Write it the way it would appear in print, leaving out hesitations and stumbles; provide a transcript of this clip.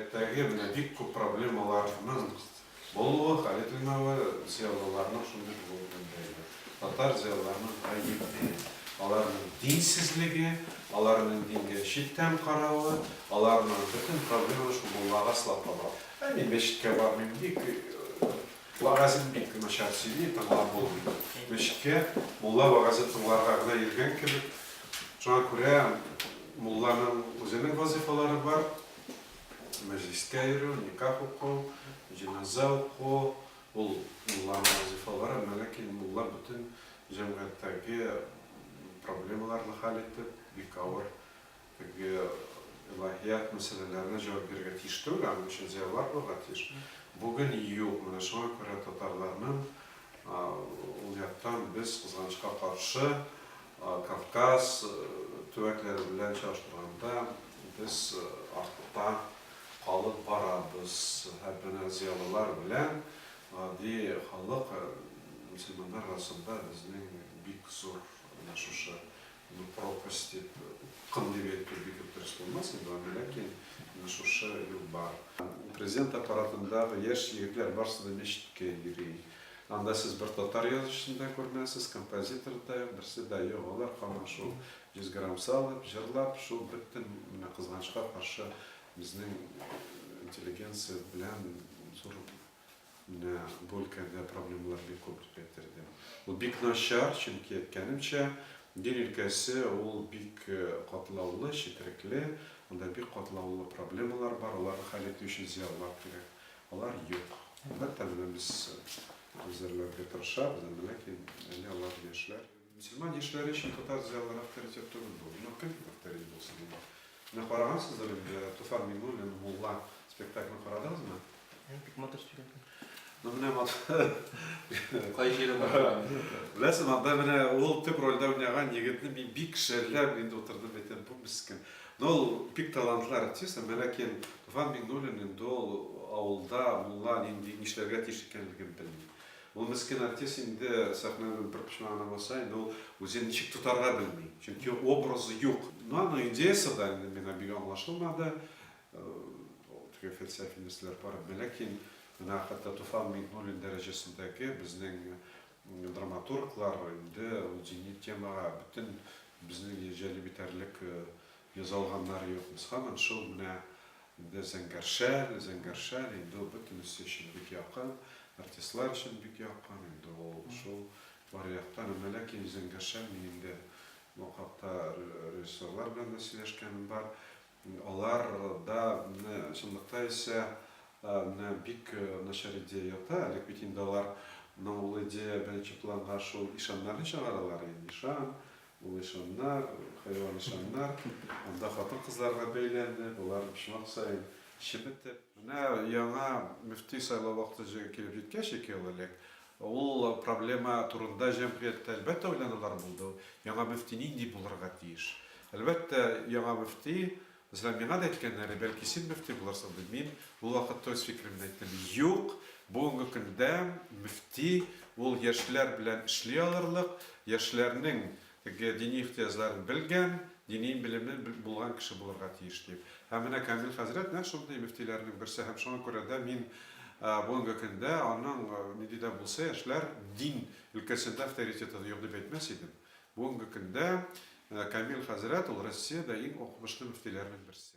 Җәмгыятьтәге менә бик күп проблемаларның булуы, хәл ителмәве зыялыларның шундый булуы белән бәйле. Татар зыялыларының гаебе, аларның динсезлеге, аларның дингә читтән каравы, аларның бөтен проблеманы шул муллага сылап калдыра. Ә мин мәчеткә бармыйм, бик вәгазен бик начар сөйли, тыңлап булмый. Мәчеткә мулла вәгазе тыңларга гына йөргән кебек. Шуңа күрә мулланың үзенең вазыйфалары бар, мәҗлескә йөрү, никах уку, җеназа уку, ул мулланың вазыйфалары, әмма ләкин мулла бөтен җәмгыятьтәге проблемаларны хәл итеп, бик авыр теге илаһият мәсьәләләренә җавап бирергә тиеш түгел, аның өчен зыялылар булырга тиеш. Бүген юк, менә шуңа күрә татарларның ул яктан без, кызганычка каршы, Кавказ төбәкләре белән чагыштырганда, без артта калып барабыз. Һәм менә зыялылар белән гади халык, мөселманнар арасында безнең бик зур менә шушы, ну, пропасть дип, упкын дип әйтү бик үк дөрес булмас инде, әмма ләкин менә шушы юл бар. Президент аппаратындагы яшь егетләр барысы да мәчеткә йөри. Анда сез бер татар язучысын да күрмәссез, композитор да юк, берсе дә юк. Алар һаман шул 100 грамм салып, җырлап, шул бөтен, менә кызганычка каршы, безнең интеллигенция белән зур менә бу өлкәдә проблемалар бик күп дип әйтер идем. Ул бик начар, чөнки, әйткәнемчә, дин өлкәсе ул бик катлаулы, четерекле, анда бик катлаулы проблемалар бар, аларны хәл итү өчен зыялылар кирәк. Алар юк. Әлбәттә, менә без әзерләргә тырышабыз, әмма ләкин әле алар яшьләр. Мөселман яшьләре өчен татар зыялылары авторитет түгел бу. Ну, кем авторитет булсын инде? Менә карагансыздыр инде, Туфан Миңнуллин Мулла спектаклен карадыгызмы? Әй, бик матур спектакль. Ну, менә матур. Кай җире матур? Беләсең, анда менә ул төп рольдә уйнаган егетне мин бик шәлләп инде утырдым, әйтәм, бу мескен. Ну, ул бик талантлы артист, әмма ләкин Туфан Миңнуллин инде ул авылда мулла нинди, нишләргә тиеш икәнлеген белми. Ул мескен артист инде сәхнәнең бер почмагына баса, инде ул үзен ничек тотарга белми, чөнки образы юк. Ну, аның идеясы да инде миңа бик аңлашылмады, теге фәлсәфи нәрсәләр бар, әмма ләкин менә хәтта Туфан Миңнуллин дәрәҗәсендәге безнең драматурглар инде ул дини темага бөтен безне җәлеп итәрлек яза алганнары юк. Без һаман шул менә инде Зәңгәр шәл, Зәңгәр шәл, инде ул бөтенесе өчен бик якын, артистлар өчен бик якын, инде ул шул бар яктан. Әмма ләкин Зәңгәр шәл мин инде бу хакта режиссерлар белән дә сөйләшкәнем бар. Алар да менә чынлыкта исә менә бик начар идея ята. Элек бит инде алар ның ул идея беренче планга шул ишаннарны чыгаралар инде. Ишан, ул ишаннар, хайван ишаннар. Анда хатын-кызларга бәйләнеп, алар почмак саен чеметеп. Менә яңа мөфти сайлау вакыты килеп җиткәч, ике ел элек, ул проблема турында җәмгыятьтә, әлбәттә, уйланулар булды. Яңа мөфти нинди булырга тиеш? Әлбәттә, яңа мөфти, мәсәлән, миңа да әйткәннәре, бәлки син мөфти булырсың дип, мин ул вакытта үз фикеремне әйттем. Юк, бүгенге көндә мөфти ул яшьләр белән эшли алырлык, яшьләрнең теге дини ихтыяҗларын белгән, дини белеме булган кеше булырга тиеш дип. Һәм менә Камил хәзрәт нәкъ шундый мөфтиләрнең берсе һәм шуңа күрә дә мин бүгенге көндә аның нинди дә булса яшьләр дин өлкәсендә авторитеты юк дип әйтмәс идем. Бүгенге көндә Камил хәзрәт ул Россиядә иң укымышлы мөфтиләрнең берсе.